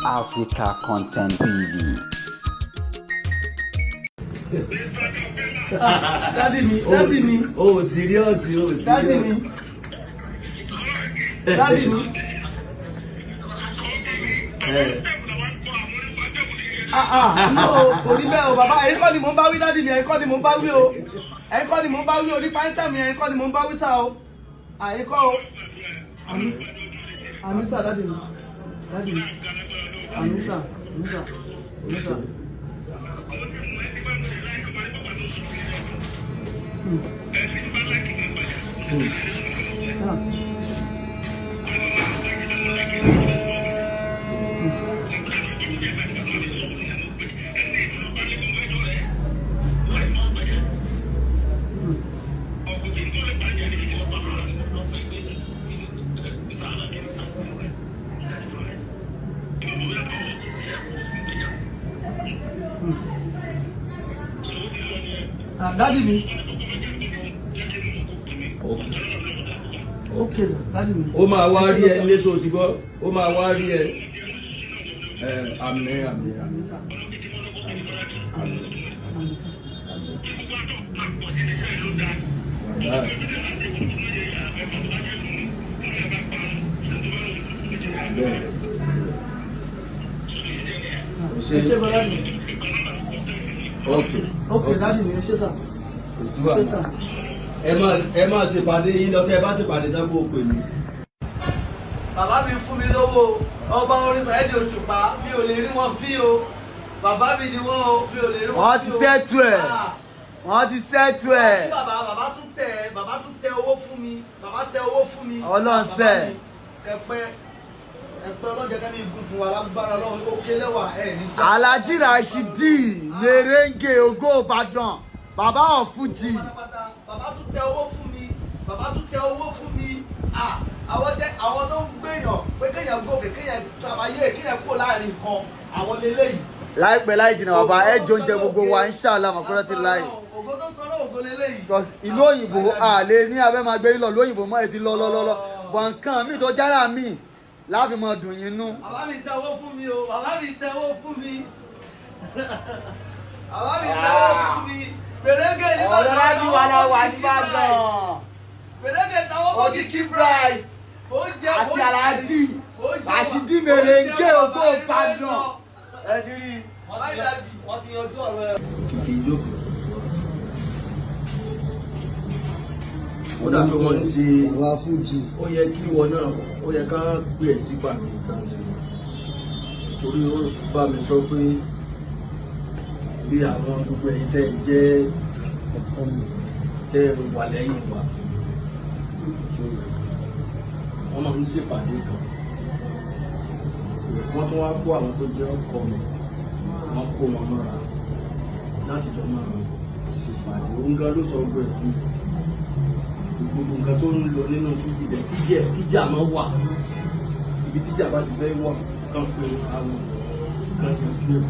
Africa Content TV. Daddy mi, daddy mi, O serious, o serious. Daddy mi, daddy mi. Ẹ. Ah ah, no, kò rí bẹ́ẹ̀ o, bàbá. Ẹ̀yin kọ́ ni mò ń bá wí, daddy mi, ẹ̀yin kọ́ ni mò ń bá wí o. Ẹ̀yin kọ́ ni mò ń bá wí o, nípa ẹ́ńtà mi, ẹ̀yin kọ́ ni mò ń bá wí sá o. Ẹ̀yin kọ́ o. Àmín sà, daddy mi, daddy mi. Àmín sà, àmín sà, àmín sà. Ah. Ah, daddy mi. Okay, daddy mi. Ó máa wá rí ẹ léṣo, ti gbọ́, ó máa wá rí ẹ. Ẹ àmín, àmín, àmín. Àmín sà. Àmín sà. Wàhálà. Bẹ́ẹ̀. O Ẹ ṣé ṣe. gan, daddy mi. Ok. Okay, daddy mi, ẹ ṣé sà. Kò sí Ẹ ṣé sà. wàhálà. Ẹ máa ṣèpàdé yín lọ. Tẹ́ ẹ bá ṣèpàdé tán, kó o pè mí. Bàbá mi fún mi lówó, ọba orin Saheed Òṣùpá, mi ò lè rí wọn fí o. Bàbá mi ni wọ́n o, mi ò lè rí wọn Wọ́n fí ti o. settle ẹ̀. Ah, Wọ́n ti settle ẹ̀. Bàbá tún tẹ owó fún mi, bàbá tẹ owó fún mi. Ọlọ́run Bàbá sẹ́. mi, kẹpẹ ẹpẹ ọlọ́jẹ kẹ́mi igun fún wa lágbára Ọlọ́run, ó ké lẹ́wà ẹ̀ ní jẹ́. Alhaji Rashidi Merengue Ògo Ìbàdàn, bàbá of Fuji. Pátápátá, bàbá tún tẹ owó fún mi, bàbá tún tẹ owó fún mi. Ah, àwọn tẹ àwọn tó ń gbèyàn pé kéèyàn gòkè, kéèyàn travayé, kéèyàn kúrò láàrin nǹkan, àwọn leléyìí. Láìpẹ́ láì jìnnà, bàbá ẹ jẹ oúnjẹ gbogbo wa, inshallah mọ̀kúrọ́ ti láì. Ògo tó tọrọ ògo leléyìí. Because ìlú òyìnbó a lè ní abẹ́ máa gbé yín lọ ìlú òyìnbó mọ́, ẹ ti lọ lọ lọ lọ bọ̀ nǹkan mi tó jára mi láàfin mọ́ dùn yín nú. Bàbá mi tẹ owó fún mi o, bàbá mi tẹ owó fún mi. Bàbá mi tẹ owó fún mi. Pèrègè ní bàbá Ọ̀dọ́lájú wa la wà nìbàdàn. Pèrègè táwọn fún Kìkì Bright. Oúnjẹ Àti Alhaji Rashidi Merengue Ògo Ìbàdàn. Ẹ ti rí i. Bàbá ìdajì. Wọ́n ti yanjú ọ̀rọ̀ ẹ̀. Kìkì ìjókòó. Ó dà pé wọ́n ń ṣe. Bàbá Fuji. Ó yẹ kí wọn náà, ó yẹ ká pè ẹ́ sí pàdé tán sí i, torí ó bá mi sọ pé bí àwọn gbogbo ẹ̀yin tẹ́ ẹ jẹ́ tẹ́ ẹ wà lẹ́yìn wa, so wọ́n máa ń ṣèpàdé kan. So, wọ́n tún wá kó àwọn tó jẹ́ ọkọ mi, wọ́n kó wọn mọ́ra láti jọ máa ṣèpàdé. Òun gan ló sọ gbọ́ ẹ̀ fún mi, gbogbo nǹkan tó ń lọ nínú fújì bẹ, kíjẹ kíjà máa wà, ibi tíjà bá ti fẹ́ wà kán pé àwọn kan yanjú ẹ̀.